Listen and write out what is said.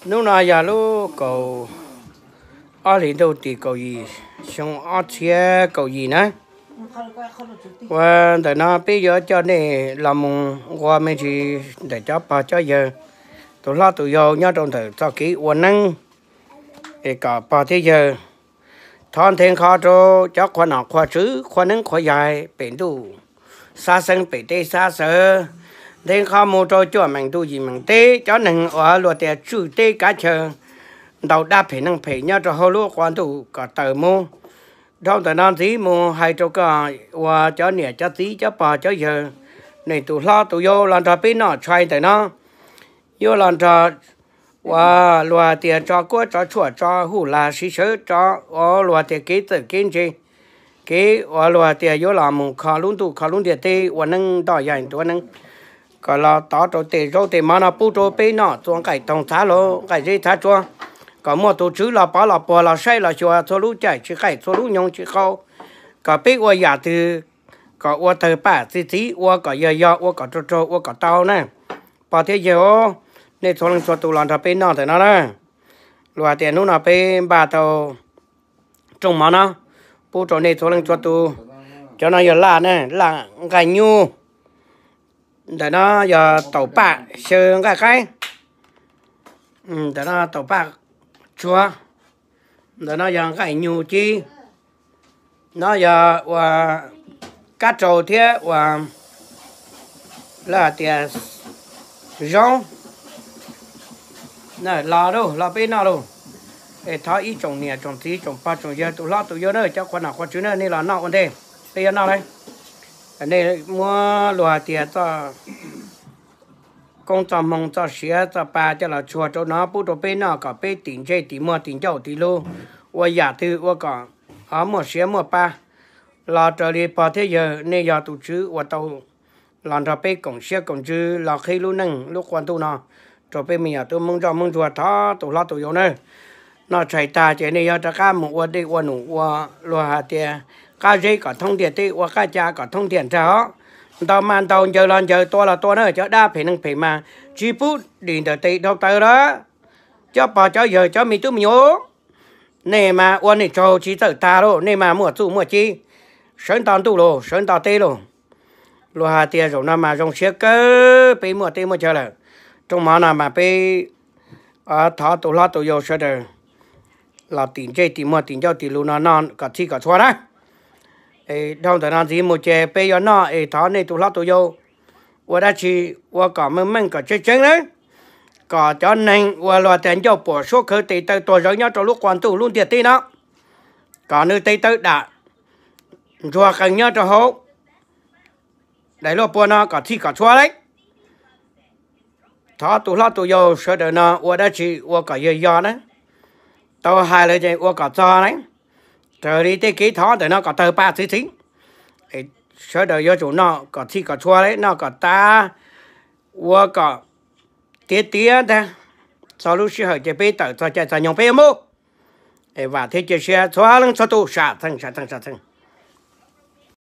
Hnub no yog lub kaum ob hlis ntuj tim kaum yim xyoo ob txhiab kaum yim na. Ua ntawm no peb yuav coj nej los mus nqua me ntsis ntawm cov pog cov yawg, tus hlob tus yau nyob rau ntawm txoj kev ua neeb, es kom pog thiab yawg thov nthe nqho rau cov qhua nom qhua tswv qhua neeb qhua yaig pem ntuj xab xeeb pem teb xab xeeb, nthe nqho mus rau cuaj meem ntuj yim meem teb, cov neeg uas luag tias tswj teb kav chaw ntau dab phem neeg phem nyob rau hauv lub qhua ntuj kom tawm mus. Dhau ntawm no ntxiv mus hais rau koj ua cov niam cov txiv cov pog cov yawg, nej tus hlob tus yau los nrog peb noj tshais ntawm no, yuav los nrog ua luag tias tso kuab tso tshuaj tso huj lam siv sawv tso ua luag tias kev txawj kev ntse, kev ua luag tias yuav los mus kho lub ntuj kho lub ntiaj teb ua neeb ntoj yaig ntuav neeb, kom los tov rau tej zaub tej mov no pub rau peb noj txua nqaij toog txhav hlau nqaij zeb txhav tsua, kom muaj tus tswv los pov los puag los saib los xyuas txhua lub caij tsis qaij txhua lub nyoog tsis qau, kom peb ua yam twg kom ua tawg paj txi txiv ua kom yog yog ua kom raug raug ua kom tau na. Pog thiab yawg, nej txhua leej txhua tus los nrog peb noj ntawm no na. Luag tias hnub no peb npaj tau rooj mov no pub rau nej txhua leej txhua tus. Cov no yog laj na, laj nqaij nyuj. Ntawm no yog taum paj xyaw nqaij qaib. Ntawm no taum paj tsuag. Ntawm no yog nqaij nyuj ci. No yog ua kab rau thiab ua lawv hais tias zaub. Los lauj, los peb noj lauj. Es thov ib tsoom niam tsoom txiv tsoom pog tsoom yawg tus hlob tus yau na, cov qhua nom qhua tswv na, nej los noj ua ntej, peb yuav noj lauj. Nej muab luag hais tias txoj koob txoj hmoo txoj siav txoj pa coj los tsuag rau no pub rau peb noj kom peb tim ntsej tim muag tim ncauj tim lus, ua yam twg ua kom ho muaj siav muaj pa. Los raws li pog thiab yawg, nej yog tus tswv uas tau los nrog peb koom siab koom ntsws los qhib lub neej lub qhua ntuj no rau peb me nyuam tub hmoob ntsoj hmoob ntsuag, thov tus hlob tus yau na. Noj tshais tag ces nej yuav rov qab mus ua dej ua num ua luag hais tias qab zeb kom thoob ntiaj teb, ua qab ca kom thoob ntiaj nrag os. Ntau mas ntau, ncaws los ncaws, tua los tua na, cov dab phem neeg phem mas tsis pub dim ntawm tes dhau taw lawm. Cov pog cov yawg cov me tub me nyuam, nej mas ua nej tsaug tsis txawj tag lauj, nej mas muaj txuj muaj ci, sawv nto ntuj lauj, sawv nto teb lauj. Luag hais tias zaum no mas zoo siab kawg, peb muaj teb muaj chaw lawm. Rooj mov no mas peb thov tus hlob tus yau sawv daws los tim ntsej tim muag tim ncauj tim lus no noj kom txhij kom txhua na. Dhau ntawm no ntxiv mus ces peb yuav noj es thov nej tus hlob tus yau ua dab tsi ua kom meej meej kom tseeb tseeb na, kom cov neeg uas luag tias ncauj puam suab khawv tes taw tuag zawv nyob rau lub qhua ntuj lub ntiaj teb no, kom nws tes taw dam ntsuag qees nyob rau hauv daim luaj pua no kom txhij kom txhua lauj. Thov tus hlob tus yau sawv daws no ua dab tsi ua kom yog yog na, tau hais lawm ces ua kom txog na, raws li tej kev thov ntawm no kom tawg paj txi txiv. Sawv daws yuav tsum noj kom txhij kom txhua lauj, noj kom tas, ua kom tiav tiav ntag. Txog lub sij hawm ces peb tawm txog caij txog nyoog peb yuav mus. Es vam thiab cia siab txhua leej txhua tus, sam txheej sam txheej sam txheej.